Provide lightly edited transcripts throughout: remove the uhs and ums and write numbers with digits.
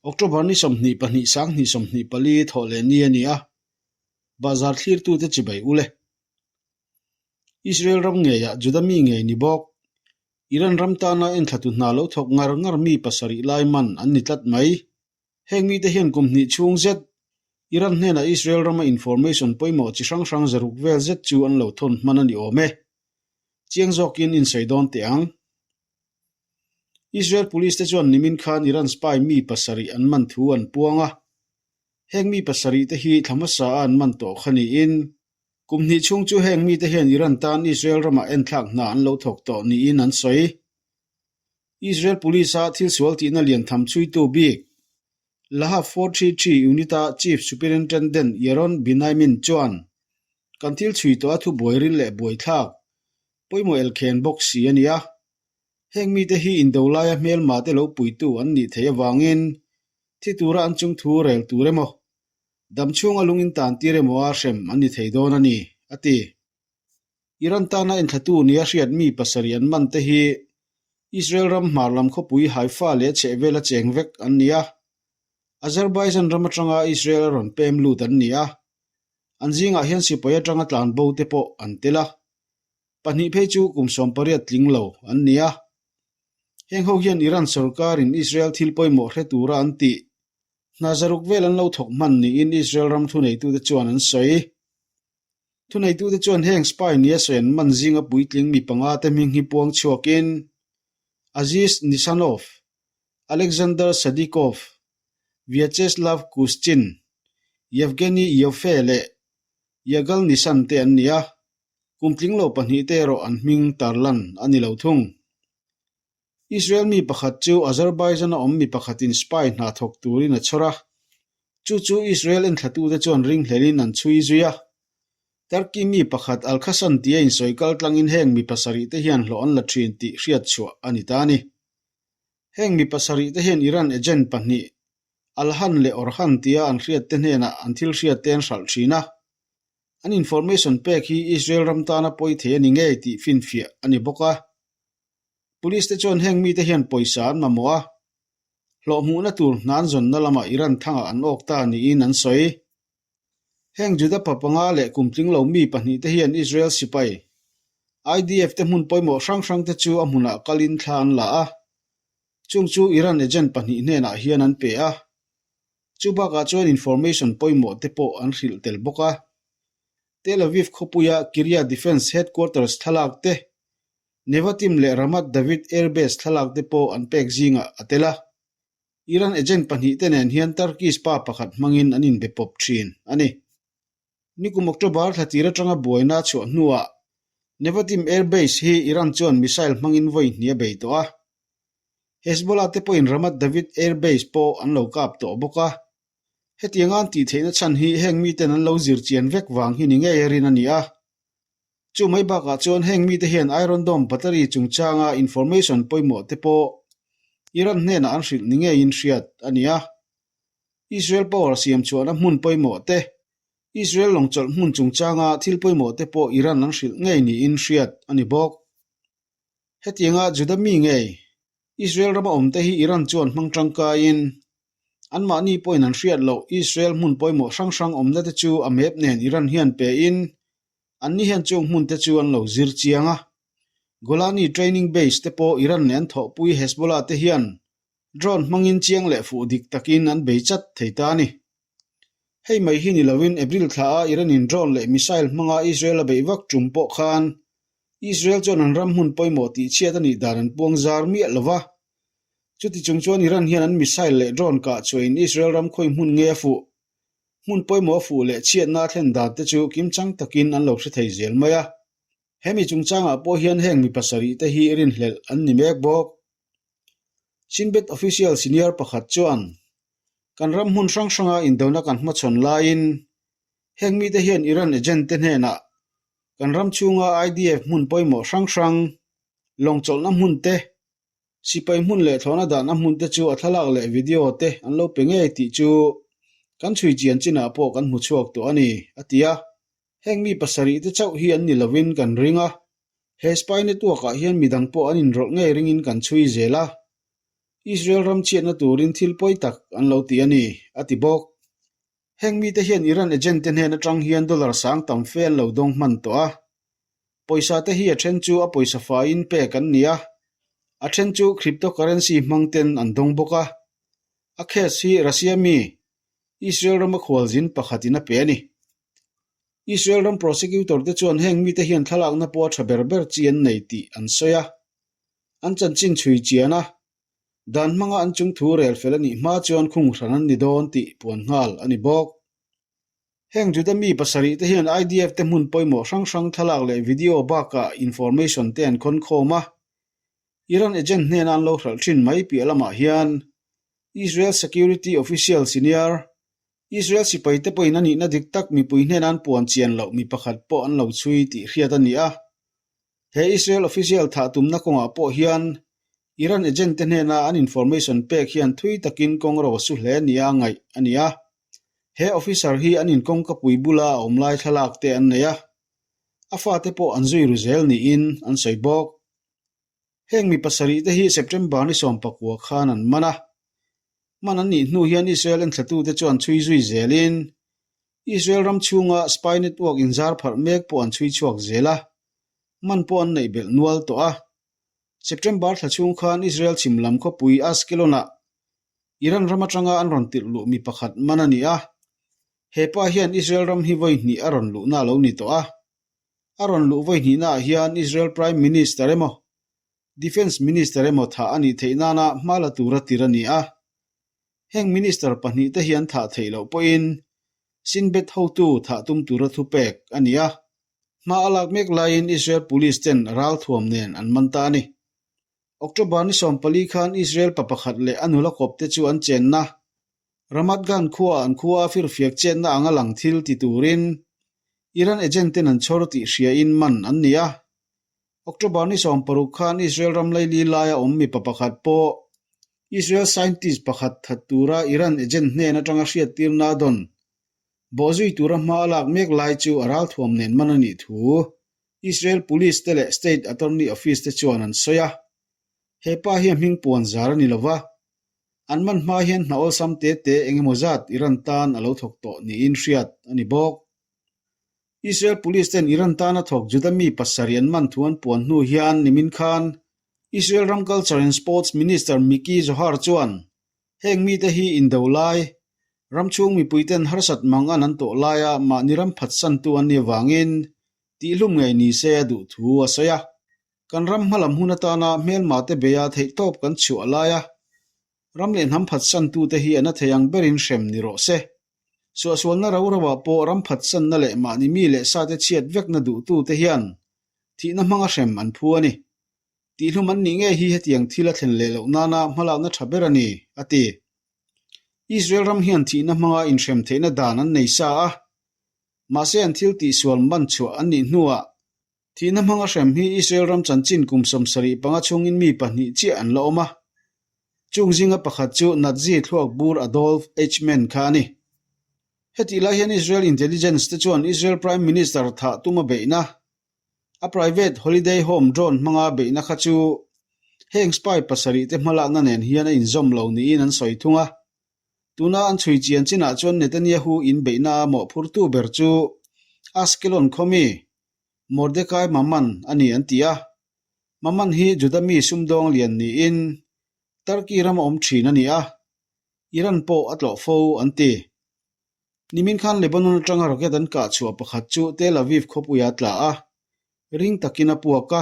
October ni 22 2024 thawh leh ni a ni a, bahzar thlirtute chibai ule. Israel ram ngeiah Juda mi ngei ni bawk. Iran ram tana enthlatu hna lo thawk ngar ngar mi pasarih lai man an ni tlat mai. Heng mite hian kum hnih chhung zet Iran hnenah Israel rama information pawimawh chi hrang hrang zaruk vel zet chu an lo thawn hman a ni awm e. Chiang zawkin insawi dawn teh ang. Israel Police te chuan nimin khan Iran spy mi pasarih an man thu an puang a. Heng mi pasarih te hi thla hmasa a an man tawh kha niin kum hnih chhung chu heng mite hian Iran tan Israel ramah enthlak hna an lo thawk tawh niin an sawi. Israel Police-a thil sual tihna lian tham chhuitu bik Lahav 433 Unit-a Chief Superintendent Yaron Binaymin chuan, Kan thil chhui tawh a thu buai ril leh buaithlak pawimawh elkhen bawk si a ni a. Heng mite hi indo laia hmelma te lo puitu an nih theih avangin thi tura an chung thu rel tur emaw, dam chhunga lung intan tir emaw a hrem an ni thei dawn a ni, a ti. Iran tana enthlatu nia hriat mi pasarih an man te hi Israel ram hmar lam khawpui Haifa leh chhehvela cheng vek an ni a, Azerbaijan ram atanga Israel a rawn pem lut an ni a, an zingah hian sipai atanga tlan bo te pawh an tel a, pahnih phei chu kum 18 tling lo an ni a. Heng ho hian Iran sorkarin Israel thil pawimawh hre tura an tih hna zaruk vel an lo thawk hman niin Israel ram thuneitute chuan an sawi. Thuneitute chuan heng spy nia sawi an man zinga puitling mi panga te hming hi puang chhuakin Aziz Nisanov, Alexander Sadikov, Vyacheslav Kuschin, Yevgeny Ioffe leh Yagal Nisan te an ni a, kum tling lo pahnih te erawh an hming tarlan a ni lo thung. Israel mi pakhat chu Azerbaijan-a awm mi pakhatin spy hna thawk turin a chhawr a, chu chu Israel enthlatute chuan ringhlelin an chhui zui a. Turkey mi pakhat Al-Khasan tia insawi kal tlangin heng mi pasarih te hian hlawh an la thin tih hriat chhuah a ni ta a ni. Heng mi pasarih te hian Iran agent pahnih Alhan leh Orhan tia an hriat te hnenah an thil hriat te an hralh thin a. An information pek hi Israel ram tana pawi thei a ni ngei tih finfiah a ni bawk a. Police te chuan heng mite hian pawisa an mamawh a, hlawh hmuhna tur hna an zawnna lamah Iran thangah an awk ta niin an sawi. Heng Juda pa panga leh kum tling lo mi pahnih te hian Israel sipai, IDF te hmun pawimawh hrang hrang te chu a hmunah kalin thla an la a, chung chu Iran agent pahnih hnenah hian an pe a. Chu bakah chuan information pawimawh te pawh an hrilh tel bawk a. Tel Aviv khawpuia Kiryat Defence Headquarters thlalak te Nevatim leh Ramat David Air Base thlalak te pawh an pek zingah a tel a. Iran agent pahnih te nen hian Turkish pa pakhat hmangin an inbe pawp thin a ni. Nikum October thla tir atanga buaina a chhuah hnuah Nevatim Air Base hi Iran chuan missile hmangin vawi hnih a bei tawh a. Hezbollah te pawhin Ramat David Air Base pawh an lo kap tawh bawk a. Hetianga an tih theihna chhan hi heng miten an lo zir chian vek vang hi ni ngei a rin a ni a. Chu mai bakah chuan heng mite hian Iron Dome battery chungchanga information pawimawh te pawh Iran hnenah an hrilh ni ngeiin hriat a ni a. Israel power siam chhuahna hmun pawimawh te, Israel lawngchawlh hmun chungchanga thil pawimawh te pawh Iran an hrilh ngei niin hriat a ni bawk. Hetianga Juda mi ngei Israel rama awmte hi Iran chuan hmang tangkaiin anmahni pawhin an hriat loh Israel hmun pawimawh hrang hrang awmna te chu a map nen Iran hian pein Anni hian chung hmun te chu an lo zir chiang a. Golani Training Base te pawh Iran leh an thawhpui Hezbollah te hian drone hmangin chiang leh fuh dik takin an bei chat thei ta a ni. Hei mai hi ni loin April thla a Iran in drone leh missile hmanga Israel a beih vak tum pawh khan Israel chuan an ram hmun pawimawh tih chhiat a nih dan an puang zar miah lo va. Chuti chung chuan Iran hian an missile leh drone kah chhuahin Israel ram khawi hmun nge a fuh Hmun pawimawh fuh leh chhiatna thlen dan te chu kimchang takin an lo hre thei zel mai a. Hemi chungchangah pawh hian heng mi pasarih te hi rinhlelh an ni mek bawk. Shin Bet official senior pakhat chuan, Kan ram hmun hrang hranga indona kan hmachhawn laiin heng mite hian Iran agent te hnenah kan ram chhunga IDF hmun pawimawh hrang hrang, lawngchawlhna hmun te, Sipai hmun leh thlawhna dahna hmun te chu a thlalak leh video te an lo pe ngei tih chu kan chhui chian chinah pawh kan hmu chhuak tawh a ni, a ti a. Heng mi pasarih te chauh hi an ni lovin kan ring a, he spy network ah hian midang pawh an inrawlh ngei ringin kan chhui zel a. Israel ram chhiatna turin thil pawi tak an lo ti a ni, a ti bawk. Heng mite hian Iran agent te hnen atang hian dollar sang tam fe an lo dawng hman tawh a. Pawisa te hi a then chu a pawisa faiin pek an ni a, a then chu cryptocurrency hmang ten an dawng bawk a. A case hi Russia mi, Israel rama khualzin pakhatin a pe a ni. Israel ram prosecutor te chuan heng mite hian thlalakna pawh a tha ber ber chi an nei tih an sawi a. An chanchin chhui chian a, dan hmanga an chung thu rel fel a nih hma chuan khung hran an ni dawn tih puan nghal a ni bawk. Heng Juda mi pasarih te hian IDF te hmun pawimawh hrang hrang thlalak leh video bakah information te an khawn khawm a. Iran agent hnena an lo hralh thin mai piah lamah hian Israel security official senior Israel sipaite pawhin a nihna dik tak mipui hnena an puan chian loh mi pakhat pawh an lo chhui tih hriat a ni a. He Israel official thah tumna kawngah pawh hian Iran agent te hnena an information pek hian thui takin kawng ro a su hle nia ngaih a ni a. He officer hi an inkawngkapui bula a awm lai thlalak te an nei a, a fate pawh an zui ru zel niin an sawi bawk. Heng mi pasarih te hi September ni 19 khan an man a. Man an nih hnu hian Israel enthlatute chuan chhui zui zelin Israel ram chhunga spy network inzar pharh mek pawh an chhui chhuak zel a, man pawh an neih belh nual tawh a. September thla chhung khan Israel chhim lam khawpui Ashkelon-ah Iran ram atanga an rawn tirh luh mi pakhat man a ni a. He pa hian Israel ram hi vawi hnih a rawn luhna a lo ni tawh a. A rawn luh vawi hnihnaah hian Israel Prime Minister emaw, Defence Minister emaw thah a nih theih nana hma la tura tir a ni a. Heng Minister pahnihte hi an thah theih loh pawhin Shin Bet hotu thah tum tura thupek a ni a. Hma a lak mek laiin Israel Police ten ralthuam nen an man ta a ni. October ni 14 khan Israel pa pakhat leh a nula kawpte chu an chenna Ramat Gan khuaah an khua a firfiak chetna anga lang thil ti turin Iran agent ten an chhawr tih hriain man an ni a. October ni 16 khan Israel ram laili laia awm mipa pakhat pawh Israel scientist pakhat that tura Iran agent hnen atanga hriattirna a dawn bawhzui tura hma a lak mek lai chu a ralthuam nen man a nih thu Israel Police te leh State Attorney Office te chuan an sawi a. He pa hi a hming puan zar a ni lova, an man hma hian hna awlsam te te eng emaw zat Iran tan a lo thawk tawh niin hriat a ni bawk. Israel Police ten Iran tana thawk Juda mi pasarih an man thu an puan hnu hian nimin khan Israel ram Culture and Sports Minister Miki Zohar chuan heng mite hi indo lai, ram chhung mipuiten harsat mang an an tawh laia mahni ram phatsantu an nih avangin tihlum ngei ni se a duh thu a sawi a. Kan ram hmalam hun atana hmelmate beia theihtawp kan chhuah lai a, ram leh hnam phatsantute hi a na thei ang berin hrem ni rawh se. Suahsualna ro roah pawh ram phatsanna leh mahni mi leh sate chhiat vekna duhtute hian thihna hmanga hrem an phu a ni. Tihlum an nih ngei hi hetiang thil a thlen leh loh nana hmalakna tha ber a ni, a ti. Israel ram hian thihna hmanga inhrem theihna dan an nei sa a, mahse an thil tihsual man chhuah an nih hnuah Thihna hmanga hrem hi Israel ram chanchin kum 75 chhungin mi pahnih chiah an la awm a. Chung zinga pakhat chu Nazi thluak bur Adolf Eichmann kha a ni. Hetih lai hian Israel intelligence te chuan Israel Prime Minister thah tuma beihna, a private holiday home drone hmanga beihna kha chu heng spy pasarih te hmalakna nen hian a inzawm lo niin an sawi thung a. Tuna an chhui chian chinah chuan Netanyahu inbeihna a mawhphurtu ber chu Ashkelon khaw mi Mordekai Maman a ni an ti a. Maman hi Juda mi sumdawng lian niin Turkey rama awm thin a ni a, Iran pawh a tlawh fo an ti. Nimin khan Lebanon atanga rocket an kah chhuah pakhat chu Tel Aviv khawpuia a tla a, ring takin a puak a.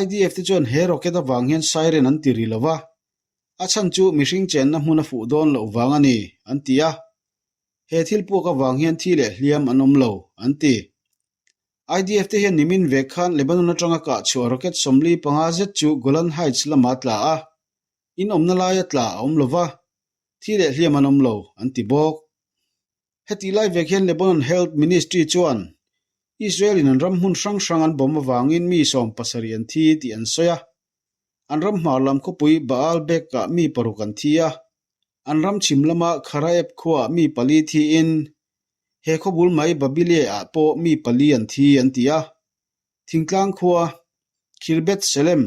IDF te chuan he rocket avang hian siren an ti ri lo va, a chhan chu mihring chenna hmun a fuh dawn loh vang a ni an ti a. He thil puak avang hian thi leh hliam an awm lo, an ti. IDF te hian nimin vek khan Lebanon atanga kah chhuah rocket 45 zet chu Golan Heights lama tla a, in awmna laia tla a awm lo va, thi leh hliam an awm lo, an ti bawk. Hetih lai vek hian Lebanon Health Ministry chuan Israel in an ram hmun hrang hrang an bomb avangin mi 70 an thi tih an sawi a. An ram hmar lam khawpui Baalbek-ah mi paruk an thi a, An ram chhim lama Kharaeb khuaah mi pali thiin he khawbul mai Babilie-ah pawh mi pali an thi an ti a. Thingtlang khua, Khirbet Selem.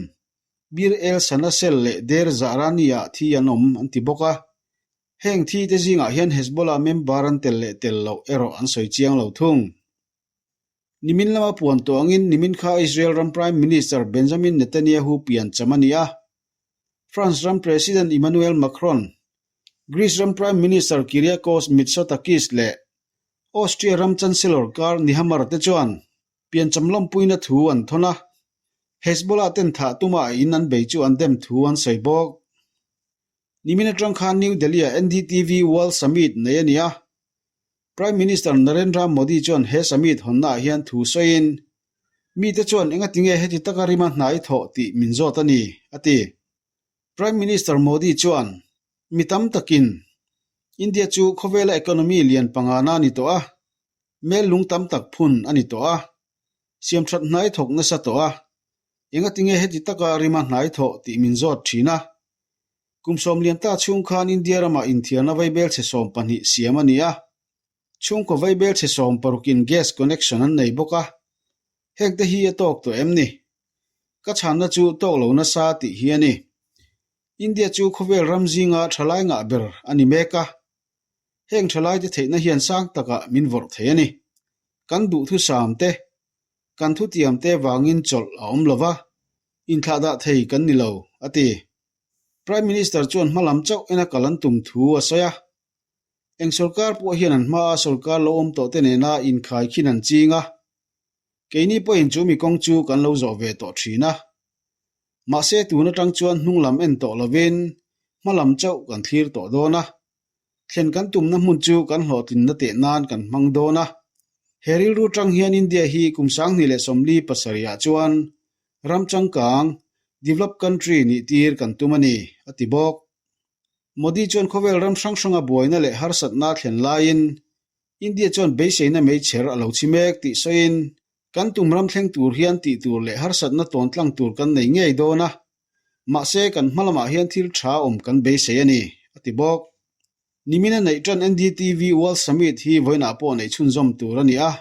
Bir El Sanasel leh Deir Zahrani-ah thi an awm an ti bawk a. Heng thi te zingah hian Hezbollah member an tel leh tel loh erawh an sawi chiang lo thung. Nimin lama puan tawh angin nimin kha Israel ram Prime Minister Benjamin Netanyahu pian cham a ni a. France ram President Emmanuel Macron, Greece ram Prime Minister Kyriakos Mitsotakis leh Austria ram Chancellor Karl Nehammer te chuan piancham lawmpuina thu an thawn a, Hezbollah ten thah tuma a in an bei chu an dem thu an sawi bawk. Nimin atang khan New Delhi-ah NDTV World Summit nei a ni a, Prime Minister Narendra Modi chuan he summit hawnnaah hian thu sawiin, Mite chuan engatinge heti taka rima hnai thawh tih min zawt a ni, a ti. Prime Minister Modi chuan, Mi tam takin India chu khawvela economy lian pangana a ni tawh a, mel lung tam tak phun a ni tawh a, siamthat hnai thawk nasa tawh a, engatinge heti taka rima hnai thawh tih min zawt thin a. Kum sawmlian ta chhung khan India ramah inthiarna vaibelchhe 12 siam a ni a, chhungkaw vaibelchhe 60 in gas connection an nei bawk a, hengte hi a tawk tawh em ni? Ka chhanna chu tawk lo nasa tih hi a ni. India chu khawvel ram zinga thalai ngah ber a ni mek a, heng thalaite theihna hian sang takah min vawrh thei a ni. Kan duhthusam te, kan thutiam te vangin chawlh a awm lo va, inthlahdah thei kan ni lo, a ti. Prime Minister chuan hmalam chauh ena kal an tum thu a sawi a. Eng sorkar pawh hian an hmaa sorkar lo awm tawh te nena inkhai khin an ching a. Keini pawhin chu mi kawng chu kan lo zawh ve tawh thin a. Mahse tun atang chuan hnunglam en tawh lovin hmalam chauh kan thlir tawh dawn a. Thlen kan tumna hmun chu kan hlawhtlinna teh nan kan hmang dawn a. He rilru tang hian India hi kum 2047 ah chuan ram changkang, developed country, nih tir kan tum a ni, a ti bawk. Modi chuan khawvel ram hrang hranga buaina leh harsatna thlen laiin India chuan beiseina meichher a lo chhi mek tih sawiin, Kan tum ram thleng tur hian tih tur leh harsatna tawn tlang tur kan nei ngei dawn a, mahse kan hma lamah hian thil tha awm kan beisei a ni, a ti bawk. Nimina neih tan NDTV World Summit hi vawiinah pawh neih chhunzawm tur a ni a.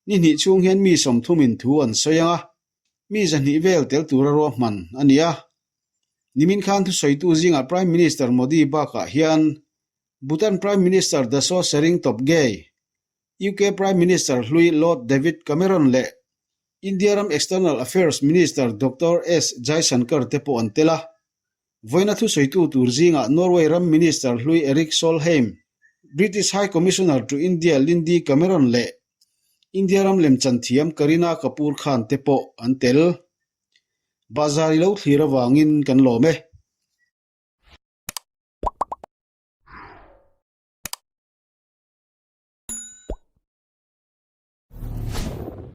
Ni hnih chhung hian mi sawmthumin thu an sawi ang a, mi zahnih vel tel tura ruahman a ni a. Nimin khan thusawitu zingah Prime Minister Modi bakah hian Bhutan Prime Minister Daso Tshering Tobgay, UK Prime Minister hlui Lord David Cameron leh India ram External Affairs Minister Doctor S Jaishankar te pawh an tel a. Vawiina thusawitu tur zingah Norway ram Minister hlui Erik Solheim, British High Commissioner to India Lindy Cameron leh India ram lemchan thiam Kareena Kapoor Khan te pawh an tel. Bahzar i lo thlir avangin kan lawm e.